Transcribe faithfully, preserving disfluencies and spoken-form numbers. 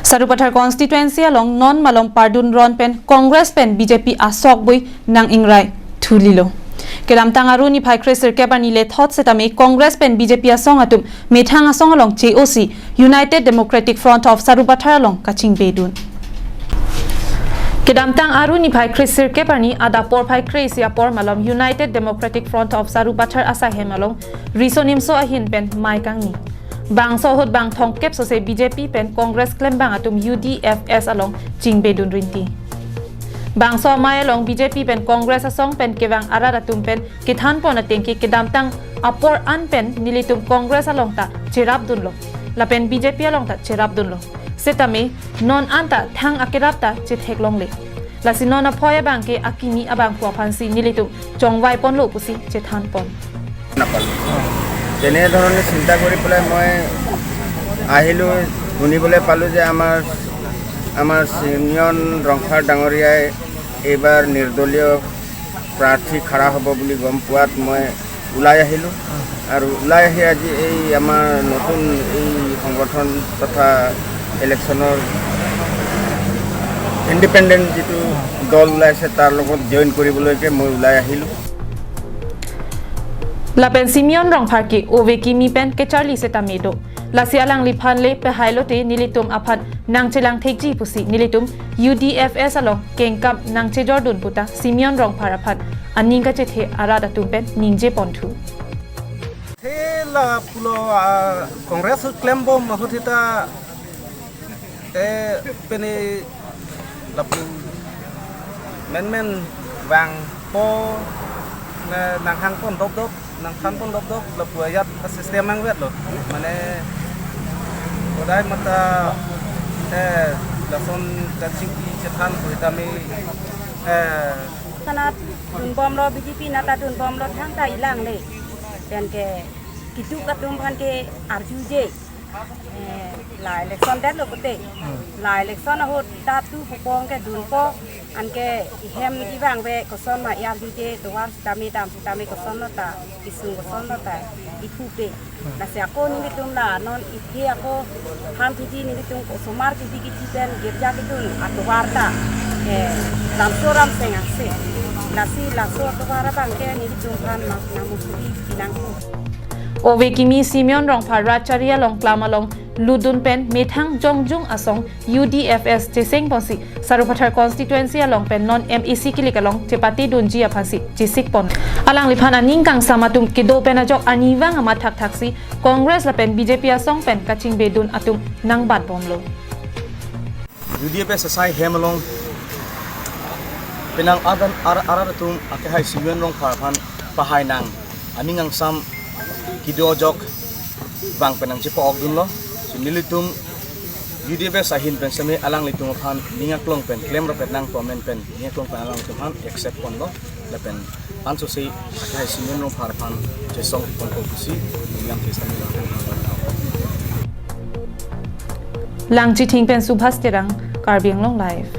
Sarupathar constituency along non malom pardun ron pen Congress pen B J P asok bui nang ingrai thulilo. Kedamtang Aru niphai kresirkep arni lethot setame Congress pen B J P asong atum methang asong along che-osi United Democratic Front of Sarupathar along kachingbedun. Kedamtang Aru niphai kresirkep arni adap porphai kre-isi apor malom United Democratic Front of Sarupathar asaihem along riso nimso ahin pen mei kangni. Bangso ahut bang thomkep sose B J P pen Congress klembang atum U D F S along chingbedun rinti. Bangso amei along B J P pen Congress asong pen kevang arat atum pen kethanpon atengke kedamtang apor an pen nelitum Congress along ta cherapdunlo, lapen B J P along ta cherapdunlo. Setame non anta thang akerap ta chetheklongle. Lasi non aphoi abangke akimi abangphu aphansi nelitum chongvaiponlo pusi chethanpon. নাপালোঁ। তেনেধৰণে চিন্তা কৰি পেলাই মই আহিলোঁ। শুনিবলৈ পালোঁ যে আমাৰ আমাৰ চিমিয়ন ৰংফাৰ ডাঙৰীয়াই এইবাৰ নিৰ্দলীয় প্ৰাৰ্থী খাৰা হ'ব বুলি গম পোৱাত মই ওলাই আহিলোঁ। আৰু ওলাই আহি আজি এই আমাৰ নতুন এই সংগঠন তথা ইলেকশ্যনৰ ইণ্ডিপেণ্ডেণ্ট যিটো দল ওলাইছে, তাৰ লগত জইন কৰিবলৈকে মই ওলাই আহিলোঁ। Lapen Simeon Rongphar ke ove kimi pen kecharli setame do. Lasi alangliphan le pehailote nelitum aphan nangchelang thekji pusi nelitum U D F S along kengkam nangchejordun puta Simeon Rongphar aphan aning kachethe arat atum pen ningjeponthu. Thela pulo, ah, Congress klembom ahut hita te pene lapu menmen vangpo na nanghangpon dopdop, nangthanpon dopdop lapu ajat system nangvetlo. Mane kodai mata eh lason kachingki chethan ko hitame eh Sanat dunbomlo, B J P nata dunbomlo, thangta ilangle. Penke keduk atum aphan ke arjuje. Eh, la election det lo pute. La election ahut ta tu pupong ke dunpo, anke ihem ivangve koson ma iarjuje, tovar sitame dam sitame koson lo ta, isung koson lo ta, ipupe. Lasi ako nelitum la non ithe ako ham kiji nelitum osomar kiji kiji pen girja kedun atovar ta ke lamso ramseng angse. Lasi laso atovar abangke nelitum aphan ma namu suri pinangko. Ove kimi Simeon Rongphar Ratchari along klam along ludun pen methang jongjung asong U D F S chesengponsi Sarupathar constituency along pen non M A C kilik along chepatedunji aphansi chesikpon. Alangliphan aning kangsam atum kedo pen ajok arnivang amat thakthaksi Congress lapen B J P asong pen kachingbedun atum nangbatbomlo. U D F S asaihem along penang adan ar arat atum akehai Simeon Rongphar aphan pahai nang aning kangsam kedo ajok vang pen nangchepa-okdunlo. Si nelitum U D F S ahin pen seme alanglitum aphan ning aklong pen klemrapet nangpo amen pen ning aklong pen alanglitum aphan accept ponlo lapen ansose akehai Simeon Rongphar aphan chesongponpo pusi ning ang case kami. Langchithing pen Subhas Terang, Karbi Anglong Live.